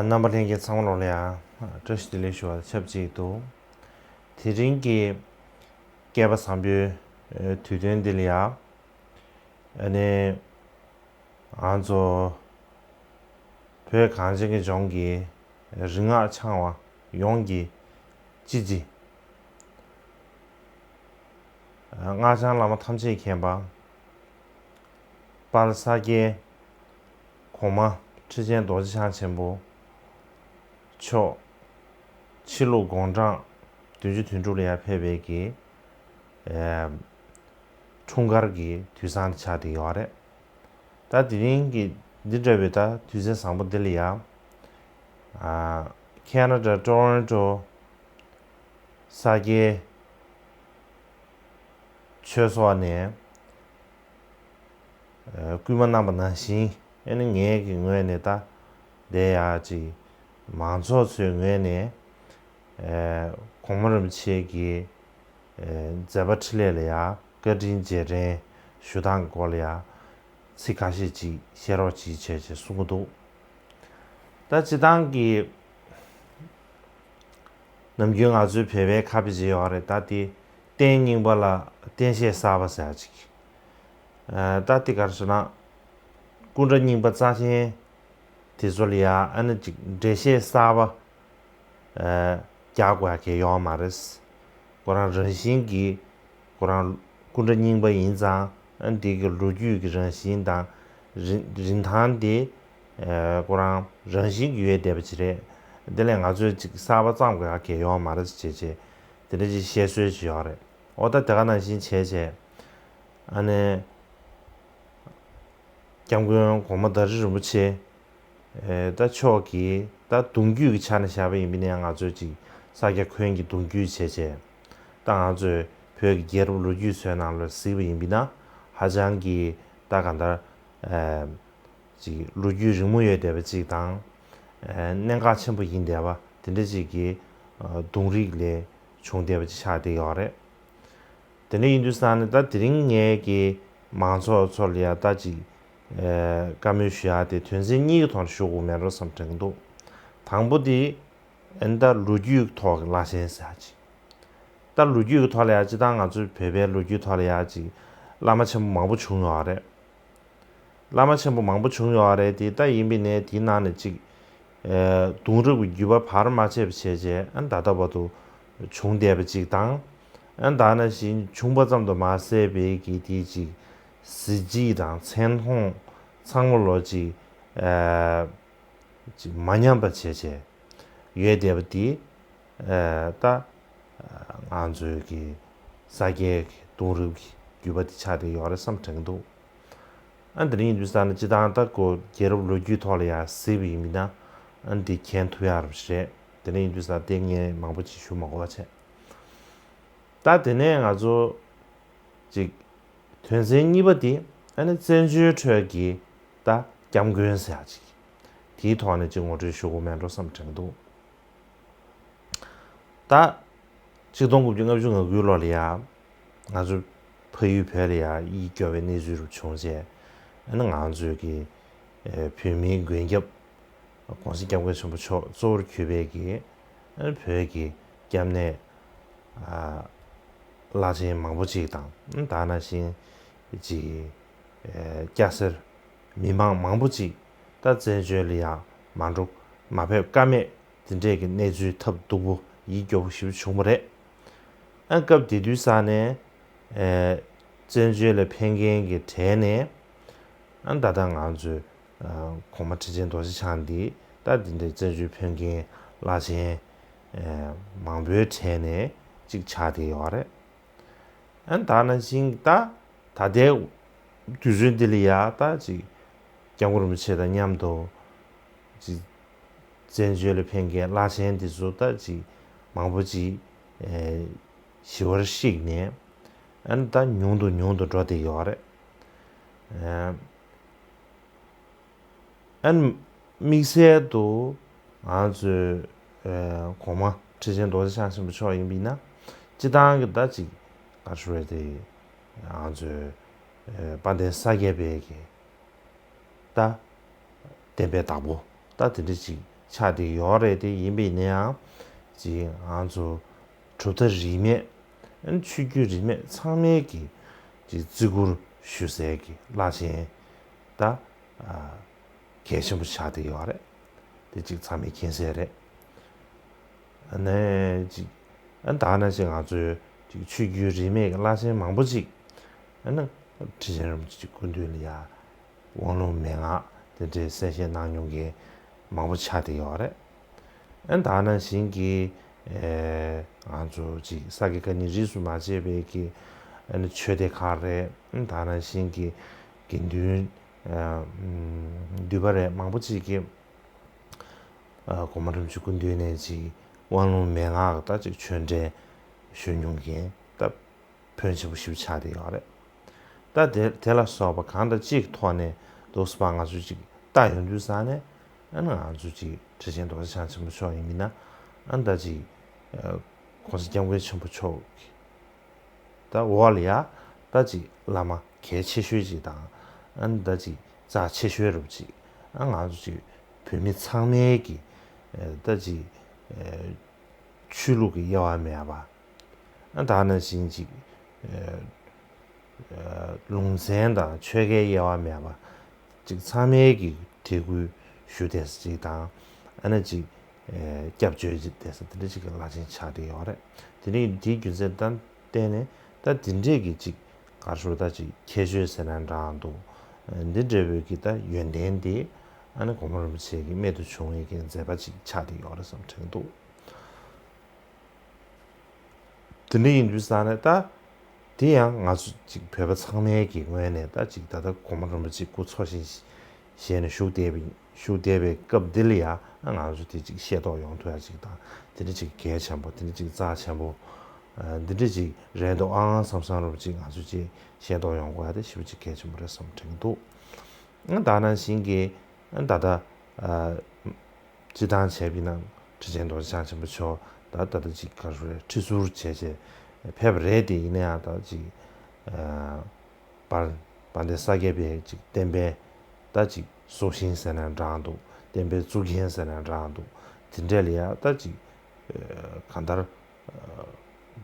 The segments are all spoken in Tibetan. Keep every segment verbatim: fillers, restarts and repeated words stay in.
རྣམ་པ་ལྷན་རྒྱས་ཚང་མ་ལོག་ལ་ཡང་བཀྲ་ཤིས་བདེ་ལེགས་ཞུ་བ་ཆབས་ཅིག་ཏུ། དེ་རིང་གི་སྐལ་པ་བཟང་པོའི་དུས་སྟོན་འདི་ལ་ཡང་ཨ་ནི་ང་ཚོ་བོད་གངས་ཅན་གྱི་ལྗོངས་ཀྱི་རིག་སྔགས་འཆང་བ་ཡོངས་ཀྱི་སྤྱི་རྗེ་སྔགས་འཆང་བླ་མ་ཐམས་ཅད་མཁྱེན་པ། དཔལ་ས་སྐྱའི་གོང་མ་ཁྲི་ཆེན་རྡོ་རྗེ་འཆང་ཆེན་པོ་མཆོག་ཕྱི་ལུགས་དགུང་གྲངས་བདུན་ཅུ་དོན་དྲུག་ལ་ཡར་ཕེབས་པའི་གི་འཁྲུངས་སྐར་གྱི་དུས་བཟང་དེ་ཆགས་བསྡད་ཡོད་རེད། ད་དེ་རིང་གི་འདི་འདྲ་བའི་ད་དུས་ཚོད་བཟང་པོ་འདི་ལ་ཡང་ཁེ་ན་ཌ་ཊོ་རོན་ཊོ་ས་སྐྱའི་ཆོས་ཚོགས་ནས་སྐུལ་མ་གནང་པ་ནང་བཞིན། ཨ་ནི་ངའི་གི་ངོས་ནས་ད་དེ་ཡག་ཅིག་མང་ཚོགས་ཚོའི་ངོས་ནས་གོང་མ་རིན་པོ་ཆེ་གི་མཛད་པ་འཕྲིན་ལས་ལ་ཡང་བཀའ་དྲིན་རྗེས་དྲན་ཞུ་སྟངས་སྐོར་ལ་ཡང་ཚིག་ཁ་ཤས་ཅིག་བཤད་རོགས་གྱིས་བྱས་བྱས་གསུང་གི་འདུག་ད་སྤྱིར་བཏང་གི་ནམ་རྒྱུན་ང་ཚོའི་བོད་པའི་ཁ་དཔེ་ཅིག་ཡོད་རེད། ད་དེ་རྟེན་རྙིང་པ་ལ་རྟེན་བཤད་གསར་པ་ཟེར་ཡག་ཅིག་ད་དེ་ག་རེ་ཟེར་ན། སྐུ་འདྲ་རྙིང་པ་རྩ་ཆེན་དེ་ཚོ་ལ་ཡང་ཨ་ནི་ཅིག་འགྲེལ་བཤད་གསར་པ་རྒྱག་དགོས་ཡག་གི་ཡོད་མ་རེད། ཁོ་རང་རང་བཞིན་གྱིས་ཁོ་རང་སྐུ་འདྲ་རྙིང་པ་ཡིན་ཙང་། ཨ་ནི་དེ་གི་ལོ་རྒྱུས་ཀྱི་རང་བཞིན་དང་རིན་རིན་ཐང་དེ་ཁོ་རང་རང་བཞིན་གྱིས་ཡོད་བསྡད་པ་ཅིག་རེད། དེ་ལས་ང་ཚོས་ཅིག་གསར་པ་བརྩམ་དགོས་ཡག་གི་ཡོད་མ་རེད་ཅེས་བྱས་དེ་འདྲ་ཅིག་བཤད་སྲོལ་ཅིག་ཡོད་རེད། འོ་ད་དེ་ག་ནང་བཞིན་བྱས་བྱས་ཨ་ནི། སྐྱབས་མགོན་གོང་མ་དར་རྒྱས་རིན་པོ་ཆེ་ད་མཆོག་གིས་ད་གདུང་རྒྱུད་ཀྱི་ཆ་ནས་བཞག་པ་ཡིན་པ་ན། ང་ཚོས་ཅིག་ས་སྐྱ་འཁོན་གྱི་གདུང་རྒྱུད་བྱས་བྱས། ད་ང་ཚོས་བོད་ཀྱི་རྒྱལ་རབས་ལོ་རྒྱུས་ཚོའི་ནང་ལ་གཟིགས་པ་ཡིན་པ་ན་ཧ་ཅང་གི་ད་གང་ལྟར་ཅིག་ལོ་རྒྱུས་རིང་མོ་ཡོད་བསྡད་པ་ཅིག་དང་། གནད་འགག་ཆེན་པོ་ཡིན་བསྡད་པ་དེ་འདྲ་ཅིག་གི་གདུང་རིགས་ལས་བྱུང་བསྡད་པ་ཅིག་ཆགས་བསྡད་ཡོད་རེད། དེ་འདྲ་ཡིན་དུས་ཙང་ནས་ད་དེ་རིང་ངས་ཀྱི་མང་ཚོགས་ཚོ་ལ་ཡ་ད་ཅིག་ཨེ་བཀའ་མོལ་ཞུ་ཡ་དེ་དོན་ཚན་གཉིས་ཀྱི་ཐོག་ནས་ཞུ་དགོས་མེད་འགྲོ་བསམ་དྲན་གྱི་འདུག་དང་པོ་དེ་ཨན་ད་ལོ་རྒྱུས་ཀྱི་ཐོག་གི་བླ་ཆེན་ཟེར་ཡ་ཅིག་ད་ལོ་རྒྱུས་ཀྱི་ཐོག་ལ་ཡ་སྤྱིར་བཏང་ང་ཚོའི་བོད་པའི་ལོ་རྒྱུས་ཐོག་ལ་ཡ་ཅིག་བླ་མ་ཆེན་པོ་མང་པོ་བྱུང་ཡོད་རེད། བླ་མ་ཆེན་པོ་མང་པོ་བྱུང་ཡོད་རེད་དེ། ད་ཡིན་པའི་ནས་དེའི་ནང་ནས་གཅིག་ཨེ་གདུང་རབས་ཀྱི་བརྒྱུད་པ་བར་མ་ཆད་པ་བྱས་རྗེས་ཨ་ད་ལྟ་བར་དུ་བྱུང་བསྡད་པ་གཅིག་དང་། ཨ་ད་ནང་བཞིན་བྱུང་པ་ཙམ་དུ་མ་ཟད་པའི་གི་དེའི་གཅིག་གཟི་བརྗིད་དང་མཚན་མཐོང་ཚང་མ་ལོ་གཅིག་ཨེ་གཅིག་མ་ཉམས་པ་བྱས་རྗེས་ཡོད་བསྡད་པ་དེ་ཨེ་ད་ང་ཚོའི་གི་ས་སྐྱའི་གི་གདུང་རབས་ཀྱི་བརྒྱུད་པ་དེ་ཆགས་བསྡད་ཡོད་རེད་བསམ་དྲན་གྱི་འདུག་ཨ་འདི་རིང་ཡིན་དུས་ས་ནི་སྤྱི་བཏང་ད་ཀོ་རྒྱལ་རབས་ལོ་རྒྱུས་ཐོག་ལ་ཡང་གཟིགས་པ་ཡིན་མིན་ན་ཨ་འདི་མཁྱེན་ཐུབ་ཡག་རེད། དེ་འདྲ་ཡིན་དུས་ས་དེ་ངས་མང་པོ་ཅིག་ཞུ་མ་དགོས་པ་བྱས། ད་དེ་ནས་ང་ཚོ་ཅིག་དོན་ཚན་གཉིས་པ་དེ་ཨ་ནི་བཙན་བྱོལ་ཁྲོད་ཀྱི་ད་སྐྱབས་མགོན་ཟེར་ཡག་ཅིག་དེའི་ཐོག་ནས་ཅིག་ངོ་སྤྲོད་ཞུ་དགོས་མེད་འགྲོ་བསམ་དྲན་འདུག་ད་ཆིག་སྟོང་དགུ་བརྒྱ་ལྔ་བཅུ་ང་དགུའི་ལོ་ལ་ཡ་ང་ཚོ་ཕ་ཡུལ་བོད་ལ་ཡ་ཡིད་སྐྱོ་བའི་གནས་ཚུལ་རུ་བྱུང་རྗེས་ཨ་ནི་ང་ཚོའི་གི་ཨེ་བོད་མིའི་མགོན་སྐྱབས་༸གོང་ས་༸སྐྱབས་མགོན་ཆེན་པོ་མཆོག་གཙོ་བོར་གྱུར་པའི་གི་ཨ་ནི་བོད་ཀྱི་སྐྱབས་གནས་ཨ་བླ་ཆེན་མང་པོ་ཅིག་དང་ད་ནང་བཞིན་ཅིག་ཨེ་སྐྱ་སེར་མི་མང་མང་པོ་ཅིག་ད་བཙན་བྱོལ་ལ་ཡང་མ་འགྲོ་མ་ཕེབས་ཀ་མེད་དེ་འདྲས་ཀྱི་གནས་ཚུལ་ཐབས་སྡུག་པོ་ཡིད་སྐྱོ་པོ་ཞེ་པོ་བྱུང་བ་རེད། ཨ་སྐབས་དེ་དུས་ས་ནས་ཨེ་བཙན་བྱོལ་ལ་ཕེབས་མཁན་གྱི་གྲས་ནས་ཨ་ད་ལྟ་ང་ཚོའི་ཨ་གོང་མ་ཁྲི་ཆེན་རྡོ་རྗེ་འཆང་འདི་ད་དེ་འདྲའི་བཙན་བྱོལ་ཕེབས་མཁན་བླ་ཆེན་ཨེ་མང་པོའི་གྲས་ནས་གཅིག་ཆགས་བསྡད་ཡོད་རེད། ཨ་ད་ནང་བཞིན་ད་ད་ལྟའི་དུས་ཚོད་འདི་ལ་ཡ་ད་ཅིག་སྐྱབས་མགོན་རིན་པོ་ཆེ་དང་མཉམ་དུ་ཅིག་བཙན་བྱོལ་ལ་ཕེབས་མཁན་བླ་ཆེན་འདི་ཚོ་ད་ཅིག་མང་པོ་ཅིག་ཨེ་ཞི་བར་གཤེགས་ནས་ཨ་ནི་ད་ཉུང་དུ་ཉུང་དུ་འགྲོ་བསྡད་ཡོད་རེད། ཨེ་ཨ་ནི་དམིགས་བསལ་དུ་ང་ཚོའི་ཨེ་གོང་མ་ཁྲི་ཆེན་རྡོ་རྗེ་འཆང་ཆེན་པོ་མཆོག་ཡིན་པ་ཡིན་ན་སྤྱིར་བཏང་གི་ད་ཅིག་ག་རེ་ཞུ་དགོས་རེད་དེ། ང་ཚོའི་ཨེ་དཔལ་ལྡན་ས་སྐྱ་པའི་གི་ད་བསྟན་པའི་བདག་པོ་ད་དེ་འདྲ་ཅིག་ ཆགས་བསྡད་ཡོད་རེད། དེ་ཡིན་པ་ཡིན་ན་ཡང་ཅིག་ང་ཚོ་གྲུབ་མཐའ་རིས་མེད། ཨ་ནི་ཆོས་བརྒྱུད་རིས་མེད་ཚང་མས་ཀྱི་ཅིག་བརྩི་བཀུར་ཞུ་སའི་གི་བླ་ཆེན་ད་ཨ་གལ་ཆེན་པོ་ཆགས་བསྡད་ཡོད་རེད། དེ་ཅིག་ཚང་མས་མཁྱེན་གསལ་རེད། ཨ་ནི་ཅིག་ཨ་ད་ནང་བཞིན་ང་ཚོའི་ཅིག་ཆོས་བརྒྱུད་རིས་མེད་ཀྱི་བླ་ཆེན་མང་པོ་ཅིག་ཨ་ནི་ཁྲི་ཆེན་རིན་པོ་ཆེ་སྐུ་མདུན་ལ་ཡ་དབང་ལུང་མན་ངག་དེ་འདྲའི་གསན་བཞེས་གནང་མྱོང་མཁན་མང་པོ་ཆགས་བསྡད་ཡོད་རེད། ཨ་ནི་ད་ནང་བཞིན་གྱི་ཨེ་ང་ཚོ་ཅིག་ས་དགེ་བཀའ་རྙིང་རིས་སུ་མ་ཆད་པའི་གི་ཨ་ནི་ཆོས་སྡེ་ཁག་རེད། ཨ་ནི་ད་ནང་བཞིན་གྱི་དགེ་འདུན་ཨ་འདུས་པ་རེད། མང་པོ་ཅིག་གིས་ཨ་གོང་མ་རིན་པོ་ཆེ་སྐུ་མདུན་ནས་ཅིག་དབང་ལུང་མན་ངག་ད་ཅིག་ཆོས་འབྲེལ་ཞུ་མྱོང་མཁན་ད་ཕོན་ཆེན་པོ་ཞིག་ཆགས་བསྡད་ཡོད་རེད། ད་དེ་དེ་ལ་སོགས་པ་གང་དང་ཅིའི་ཐོག་ནས་འདུག་སེ་ང་ཚོས་ཅིག་ལྟ་ཡོང་དུས་ཙང་ནས་ཨ་ནི་ང་ཚོས་ཅིག་ཁྲི་ཆེན་རྡོ་རྗེ་འཆང་ཆེན་པོ་མཆོག་ཡིན་མིན་ན་ཨ་ནི་ད་ཅིག་ཨ་༸གོང་ས་༸སྐྱབས་མགོན་ཆེན་པོ་མཆོག་གི་ད་འོག་ལ་ཡ་ད་ཅིག་བླ་མ་གལ་ཆེ་ཤོས་ཅིག་དང་ཨ་ནི་ད་ཅིག་རྩ་ཆེ་ཤོས་རུ་ཅིག་ཨ་ང་ཚོ་ཅིག་བོད་མི་ཚང་མའི་གི་ཨ་ད་ཅིག་ཨ་ཆོས་ལུགས་ཀྱི་དབྱེ་བ་མེད་པ། ཨ་ད་ནང་བཞིན་ཅིག་ཨ་ཨ་ལུང་ཚན་དང་ཆོལ་ཁའི་དབྱེ་བ་མེད་པ་ཅིག་ཚང་མའི་གི་དད་གུས་ཞུ་བསྡད་ས་ཅིག་དང་ཨ་ནི་ཅིག་ཨ་སྐྱབས་བཅོལ་ཅིག་བསྡད་ས་དེ་འདྲ་ཅིག་གི་བླ་ཆེན་ཆགས་བསྡད་ཡོད་རེད། དེ་ནི་དེའི་རྒྱུ་མཚན་དང་བརྟེན་ནས་ད་དེ་འདྲས་ཀྱི་ཅིག་ག་རེ་ཞུ་ད་ཅིག་ཁྱད་ཆོས་ཟེར་ན་འདྲ་འདུག་འདི་འདྲ་བོའི་གི་ད་ཡོན་ཏན་དེ་ཨ་ནི་གོང་མ་རིན་པོ་ཆེ་གི་རྨད་དུ་བྱུང་བའི་གི་མཛད་པ་ཅིག་ཆགས་བསྡད་ཡོད་རེད་བསམ་དྲན་འདུག་དེ་འདྲ་ཡིན་དུས་ཙང་ནས་ད་དེ་ཡང་ང་ཚོ་ཅིག་བོད་པ་ཚང་མའི་གི་ངོས་ནས་ད་ཅིག་ད་ལྟ་གོང་མ་རིན་པོ་ཆེ་སྐུ་འཚོ་ཞིང་གཞེས་ནས་བཞུགས་བསྡད་པའི་བཞུགས་བསྡད་པའི་སྐབས་འདི་ལ་ཡ་ང་ཚོ་དེ་ཅིག་ཤེས་རྟོགས་ཡོང་ཐུབ་ཡ་ཅིག་དང་དེ་འདྲ་ཅིག་གལ་ཆེན་པོ་དེ་འདྲ་ཅིག་རྩ་ཆེན་པོ་འདི་འདྲ་ཅིག་རེད་འདུག་ཨང་བསམ་བསམ་རུ་ཅིག་ང་ཚོ་ཅིག་ཤེས་རྟོགས་ཡོང་དགོས་ཡ་དེ་ཞེ་པོ་ཅིག་གལ་ཆེན་པོ་རེད་བསམ་དྲན་འདུག་ད་ནང་བཞིན་གྱི་ད་ལྟ་སྤྱི་བཏང་བྱས་པ་ཡིན་ན་ཁྲི་ཆེན་རྡོ་རྗེ་འཆང་ཆེན་པོ་མཆོག་ད་ད་ལྟ་ཅིག་ག་རེ་ཁྲི་ཟུར་བྱས་བྱས་ཕེབས་པ་རེད་དེ། ཡིན་ན་ཡང་ད་ཅིག་དཔལ་དཔལ་ལྡན་ས་སྐྱ་པའི་ཅིག་བསྟན་པའི་ད་ཅིག་སྲོག་ཤིང་ཟེར་ན་འདྲ་འདུག་བསྟན་པའི་གཙུག་རྒྱན་ཟེར་ན་འདྲ་འདུག་དེ་འདྲ་ལ་ཡང་ད་ཅིག་གང་ལྟར་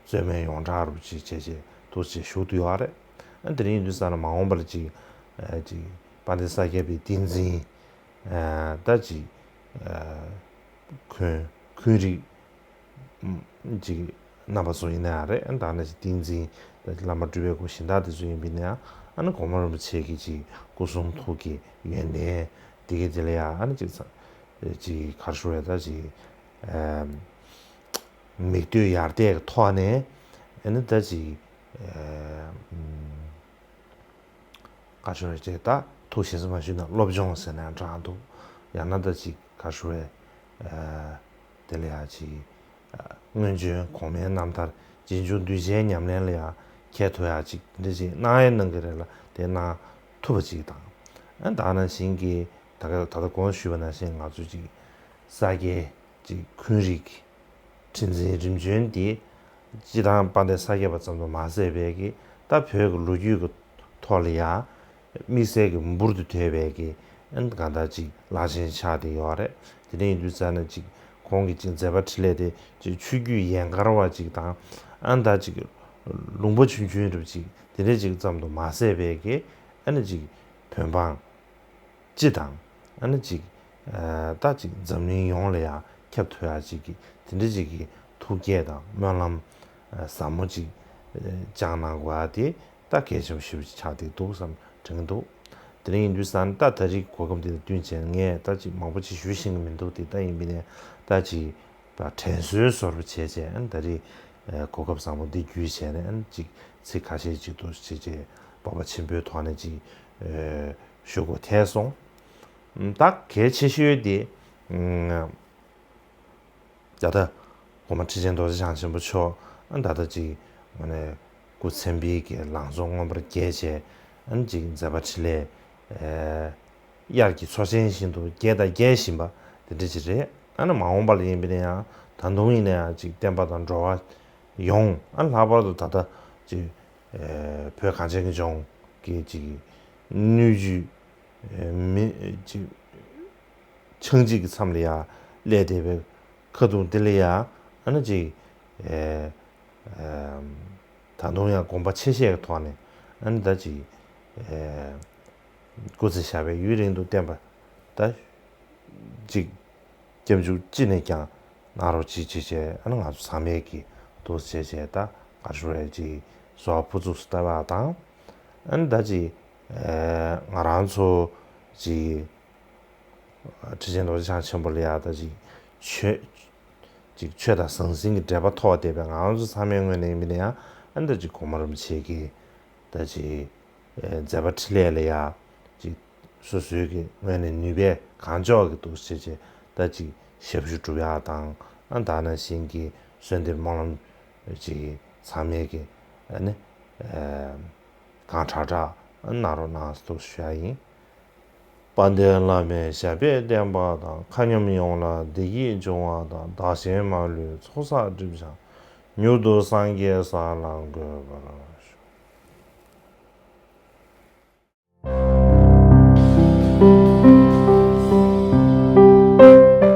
རྩོད་མེད་ཡོངས་གྲགས་རུ་ཅིག་བྱས་བྱས་འདུག་ཅེས་ཞུ་འདོད་ཡོད་རེད། ཨ་དེ་རིང་ཡིན་དུས་ཙང་ན་མ་འོངས་པ་ལ་ཅིག་ཅིག་དཔལ་ལྡན་ས་སྐྱ་པའི་བསྟན་འཛིན་ད་ཅིག་འཁོན་འཁོན་རིགས་ཅིག་རྣམ་པ་ཚོ་ཡིན་ན་ཡང་རེད། ཨ་ད་ནི་ཅིག་བསྟན་འཛིན་བླ་མ་སྤྲུལ་པའི་སྐུ་གཞན་དག་དེ་ཚོ་ཡིན་པ་ཡིན་ན་ཡང་ཨ་ནི་གོང་མ་རིན་པོ་ཆེ་གི་ཅིག་སྐུ་གསུང་ཐུགས་ཀྱི་ཡོན་ཏན་དེ་གའི་དེ་ལ་ཡང་ཨ་ནི་ཅིག་ཅིག་ག་རེ་ཞུ་རེད་ད་ཅིག་མིག་ལྟོས་ཡར་ལྟས་ཀྱི་ཐོག་ནས་ཨ་ནི་ད་ཅིག་ག་ཞུ་རེད་ཅེས་ད་ཐུགས་ཞེ་ས་མ་ཞུས་ན་སློབ་སྦྱོང་ཟེར་ན་འདྲ་འདུག་ཡང་ན་ད་ཅིག་ག་ཞུ་རེད། དེ་ལ་ཡང་ཅིག་སྔོན་བྱོན་གོང་མའི་རྣམ་ཐར་རྗེས་འཇུག་གདུལ་བྱའི་ཉམས་ལེན་ལ་ཡང་ཁྱད་ཐོག་ཡ་ཅིག་འདི་ཅིག་གནང་ཡ་གནང་གི་རེད་ལ་དེ་གནང་ཐུབ་པ་ཅིག་དང་། ཨ་ད་ནང་བཞིན་གྱི་ད་ག་ད་ལྟ་གོང་ཞུས་པ་ནང་བཞིན་ང་ཚོ་ཅིག་ས་སྐྱའི་ཅིག་འཁོན་རིགས་ཁྲི་འཛིན་རིམ་བྱོན་དེ་སྤྱི་བཏང་དཔལ་ལྡན་ས་སྐྱ་པ་ཙམ་དུ་མ་ཟད་པའི་གི་ད་བོད་ཀྱི་ལོ་རྒྱུས་ཀྱི་ཐོག་ལ་ཡང་དམིགས་བསལ་གྱི་འབུར་དུ་དོད་པའི་གི་ཨ་གང་ལྟར་ཅིག་བླ་ཆེན་ཆགས་བསྡད་ཡོད་རེད། དེ་འདྲ་ཡིན་དུས་ཙང་ན་ཅིག་ཁོང་གི་ཅིག་མཛད་པ་འཕྲིན་ལས་དེ་ཅིག་ཆོས་བརྒྱུད་ཡན་གར་བ་ཅིག་དང་ཨ་ད་ཅིག་ལུང་པ་ཆུང་ཆུང་རུ་ཅིག་དེ་འདྲ་ཅིག་ཙམ་དུ་མ་ཟད་པའི་གི་ཨ་ནི་ཅིག་བོད་འབངས་སྤྱི་དང་ཨ་ནི་ཅིག་ད་ཅིག་འཛམ་གླིང་ཡོངས་ལ་ཡང་ཁྱབ་ཐུབ་ཡ་ཅིག་གི་དེ་འདྲ་ཅིག་གི་ཐུགས་བསྐྱེད་དང་སྨོན་ལམ་ཟབ་མོ་ཅིག་བཅངས་གནང་དགོས་ཡ་དེ་ད་གལ་ཆེན་པོ་ཞེ་པོ་ཅིག་ཆགས་བསྡད་འདུག་བསམ་དྲན་གྱི་འདུག་དེ་རིང་ཡིན་དུས་ཙང་ད་ད་རེས་གོ་སྐབས་འདི་དང་བསྟུན་བྱས་ངས་ད་ཅིག་མང་པོ་ཅིག་ཞུ་ཤེས་ཀྱི་མི་འདུག་དེ་ད་ཡིན་པ་ཡིན་ན་ད་ཅིག་དྲན་གསོའི་བཟོ་འདྲ་བྱས་བྱས་ཨ་ནི་ད་རེས་གོ་སྐབས་བཟང་པོ་འདི་བརྒྱུད་བྱས་ནས་ཨ་ནི་ཅིག་ཚིག་ཁ་ཤས་ཅིག་ཏུ་བྱས་བྱས་སྤོབས་པ་ཆེན་པོའི་ཐོག་ནས་ཅིག་ཞུ་དགོས་ཐལ་སོང་། ད་གལ་ཆེ་ཤོས་དེ་ད་ལྟ་གོང་མ་ཁྲི་ཆེན་རྡོ་རྗེ་འཆང་ཆེན་པོ་མཆོག་ད་ལྟ་ཅིག་ངོ་ནས་སྐུ་མཚན་དཔེའི་གི་ལང་ཚོ་མངོན་པར་རྒྱས་བྱས་ཨ་ནི་ཅིག་མཛད་པ་འཕྲིན་ལས་དབྱར་གྱི་མཚོ་ཆེན་བཞིན་དུ་རྒྱས་དང་རྒྱས་བཞིན་པ་དེ་འདྲ་ཅིག་རེད། ཨ་ནི་མ་འོངས་པ་ལ་ཡིན་པ་ཡིན་ན་ཡང་ད་དུང་ཡིན་ན་ཡང་ཅིག་བསྟན་པ་དང་འགྲོ་བ་ཡོངས་ཨ་ནི་ལྷག་པར་དུ་ད་ལྟ་ཅིག་བོད་གངས་ཅན་གྱི་ལྗོངས་ཀྱི་ཅིག་སྣོད་བཅུད་མི་ཅིག་ཆགས་འཇིག་གི་མཚམས་ལ་ཡ་ སླེབས་བསྡད་པའི་ཁ་ཐུག་འདི་ལ་ཡ་ཨ་ནི་ཅིག་ཨེ་ཨེམ་ད་དུང་ཡང་དགོངས་པ་ཆེ་བཞེས་ཀྱི་ཐོག་ནས་ཨ་ནི་ད་ཅིག་ཨེ་སྐུ་ཚེ་ཞབས་པད་ཡུན་རིང་དུ་བརྟན་པ་ད་ཅིག་སྐྱབས་འཇུག་ཅི་ནས་ཀྱང་གནང་རོགས་གྱིས་ཅེས་བྱས་ཨ་ནི་ང་ཚོ་ཚང་མས་ཀྱི་འདུག་ཟེར་བྱས་ད་ག་རེ་ཞུ་རེད། ཅིག་གསོལ་བ་ཕུར་ཚུགས་སུ་བཏབ་པ་དང་ཨ་ནི་ད་ཅིག་ཨེ་ང་རང་ཚོ་ཅིག་ཁྲི་ཆེན་རྡོ་རྗེ་འཆང་ཆེན་པོ་ལ་ཡ་ད་ཅིག་ཆོས་ཅིག་ཆོས་དང་ཟང་ཟིང་གི་འབྲེལ་པ་ཐོགས་བསྡད་པའི་ང་རང་ཚོ་ཚང་མའི་ངོས་ནས་ཡིན་ན་ཡང་ཨ་ནི་ད་ཅིག་གོང་མ་རིན་པོ་ཆེ་གི་ད་ཅིག་ཨེ་མཛད་པ་འཕྲིན་ལས་ལ་ཡ་ཅིག་སོ་སོའི་གི་ངོས་ནས་ནུས་པས་གང་ལྕོགས་ཀྱི་འདུག་ཟེར་བྱས་ད་ཅིག་ཞབས་ཞུ་སྒྲུབ་ཡག་དང་ཨ་ད་ནང་བཞིན་གྱི་གསོལ་འདེབས་སྨོན་ལམ་ཅིག་ཚང་མས་ཀྱི་ཨ་ནི་ཨེ་གང་དྲག་དྲག་གནང་རོགས་གནང་ཟེར་ཞུ་ཡག་ཡིན། དཔལ་ལྡན་བླ་མའི་ཞབས་པད་བརྟན་པ་དང་། མཁའ་མཉམ་ཡོངས་ལ་བདེ་སྐྱིད་འབྱུང་བ་དང་། བདག་གཞན་མ་ལུས་ཚོགས་བསགས་སྒྲིབ་སྦྱངས། མྱུར་དུ་སངས་རྒྱས་ས་ལ་འགོད་པར་